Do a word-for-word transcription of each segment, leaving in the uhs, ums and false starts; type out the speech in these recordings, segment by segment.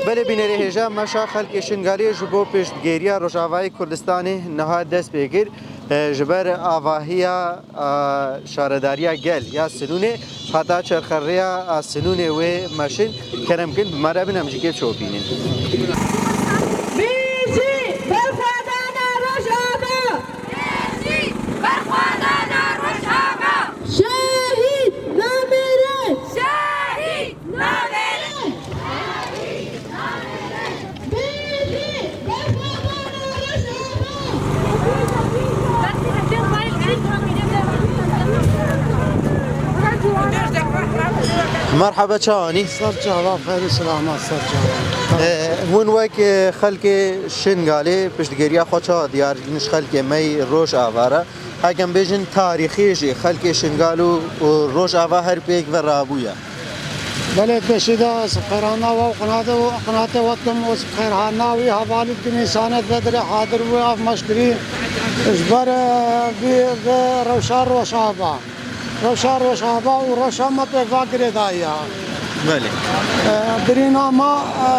Belê bînerê hêja, meşa xelkê Şingalê ji bo piştgiriya Rojavayê Kurdistanê niha dest pê kir. E, ji ber avahiya, e, şaredariya gel ya Sinûnê hata çerxerêya, e, Sinûnê wê meşin. Kerem kin, bi me re bin, em jî kê çopînin. Bijî berxwedana Rojava! Bijî berxwedana Rojava! Şehîd namêre! Şehîd namêre! Merhaba, çawanî? Ser çava, xêr û selamet, ser çava. Ee, hûn wek, e, xelkê Şingalê piştgiriya xwe çawa diyar dikin ji xelkê me yê Rojava re? Hekem bêjin tarîxî jî xelkê Şingal û, û Rojava her pêk ve rabûye. Belê pêşî de ez xêrhana we û qinatê, qinatê we dikim û xêrhana wî hevalî dikim, însanet vedirê hadir bû, ev meşkirî ji ber, e, vî, vê rewşa Rojava. Rewşa Rojava û rewşa me pêk va girêdayî ya. Belê. E, birîna me, e,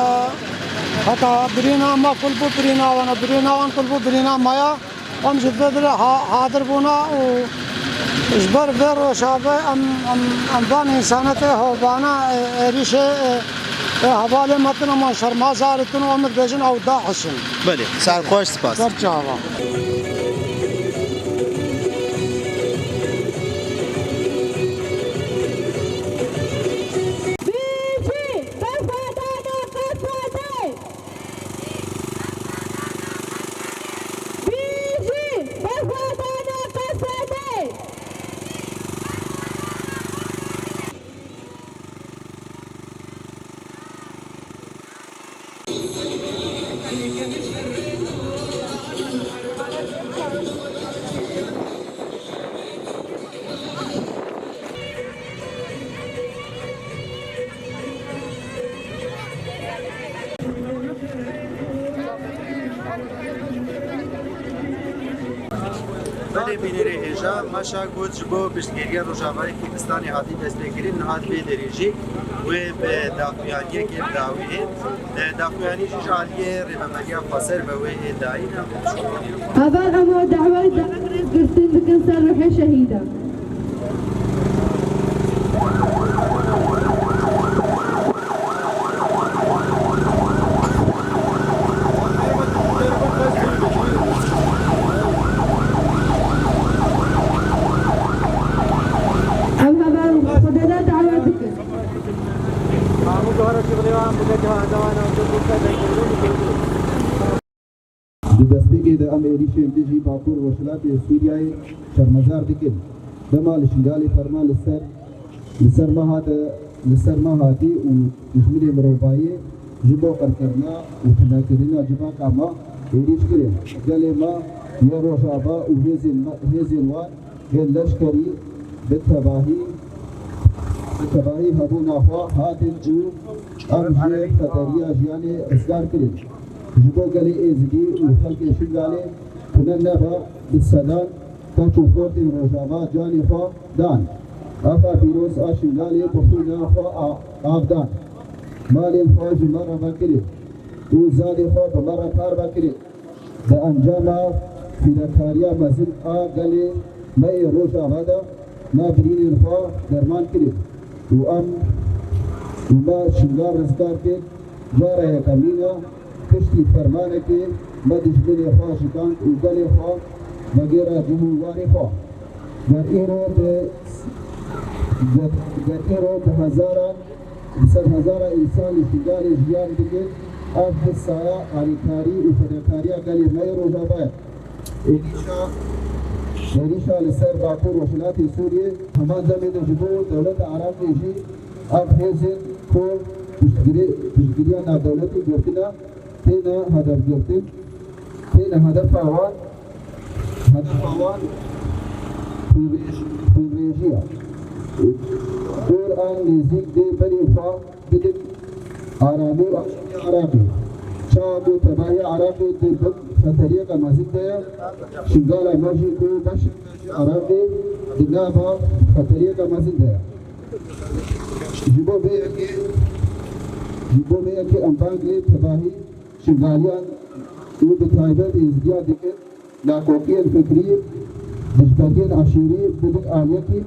heta birîna me kul bû birîna wan, birîna wan kul bû birîna me ya. Em ji vê dirê ha-, hadir bûne û ji ber vê roja ve em, em, em van însanetê hovana, e, êrîşê, e, e, hevalê me tune, em şermezar dikin û em dibêjin ew DAIŞ in. Belê, ser xweş, spas. Ser çava. Bijî berxwedana Qesedê! Bijî berxwedana Qesedê! Belê bînerê hêja, meşa ku ji bo piştgiriya Rojavayê Kurdistanê hatî destpêkirin, niha di vê derê jî wê bi daxuyaniyekê bi dawî hê. Daxuyanî jî ji aliyê Rêveberiya Xweser ve wê dayîn e. Heval em we dawet da rêzgirtin dikin ser ruhê şehîdan. Em heval Xwedê da dawet dikin. Di destpêkê de em êrîşên dijî Bakur Rojhilatê Sûriyeyê şermezar dikin. Dema li Şingalê ferman li ser, li ser me hate, li ser me hatî û dijminê mirovahiyê ji bo qirkirina û tunekirina civaka me êrîş kirin. Gelê me yê Rojava û hêzên me, hêzên wan yên leşkerî bi tevahî, bi tevahî hebûna xwe hatin û em ji xeteriya jiyanê rizgar kirin. Ji bo gelê Êzidî û xelkê Şingalê tune nebe, bi sedan keç û xortên Rojava canê xwe dan. Axa pîroz a Şingalê bi xwîna xwe a-, av dan. Malên xwe ji me re vekirin û zadê xwe bi me re parve kirin. Di encama fîdakariya mezin a gelê me yê Rojava de me birînên xwe derman kirin û em û me Şingal rizgar kir. Cara yekemîn e, piştî fermanekê me dijminê xwe şikand û gelê xwe vegêra cih û warê xwe. Ger îro bi, ger, ger îro bi hezaran, bi sedhezara însan li Şingalê jiyan dikin, ev bi saya alîkarî û fedakariya gelê me yê Rojava ye. Êrîşa, êrîşa li ser Bakur Rojhilatê Sûriyê, heman demê de ji bo dewleta Iraqê jî ev hêzên ku piştgirê-, piştgiriya navdewletî girtine, têne hedefgirtin, têne hedefa wan, hedefa wan xwînrêj-, xwînrêjiya. Dor an nêzîk dê berê xwe bidin aramî û aşîtiya Iraqê. Çawa ku tevahî Iraqê di bin xeteriyeke mezin de ye, Şingala me jî ku beşek Iraqê di nava xeteriyeke mezin de ye. Ji bo vê yekê, Ji bo vê yekê em bang lê tevahî Şingaliyan û bi taybet êzdiyan dikin, nakokiyên fikrî, dijberiyên eşîrî bidin aliyekî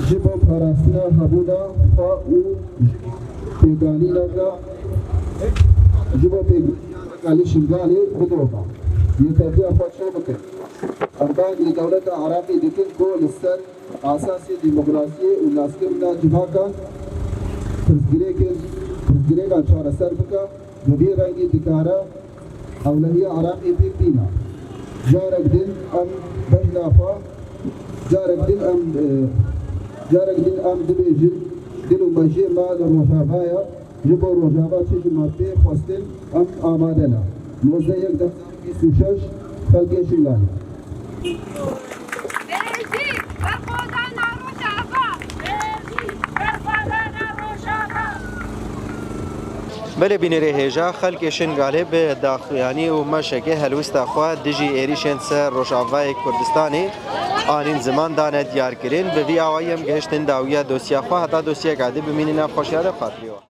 ji bo parastina hebûna xwe û pêkanîneke ji bo pêkanîneke li Şingalê bidome. Yeketiya xwe çê bikin. Em bang li dewleta Iraqê dikin ku li ser esasê demokrasiyê û naskirina civakan pirsgirêkên, pirsgirêkan çareser bike, bi vî rengî dikare ewlehiya Iraqê pêk bîne. Carek din em bejna xwe, carek din em, e, carek din em dibêjin, dil û mejiyê me li Rojava ye. Ji bo Rojava çi ji me pê xwestin, em amade ne. Nozdeh yek du hezar û bîst û şeş, xelkê Şingalê. Berejî, berxwedana Rojava! Berejî, berxwedana Rojava! Belê bînerê hêja, xelkê Şingalê bi daxuyanî û meşekê helwesta xwe dijî êrîşên ser Rojavayê Kurdistanê anîn ziman, dane diyarkirin. Bi vî awayî em gihiştin dawiya dosya xwe, heta dosyayeka dî bimînîne, xweşiya de xatirê we.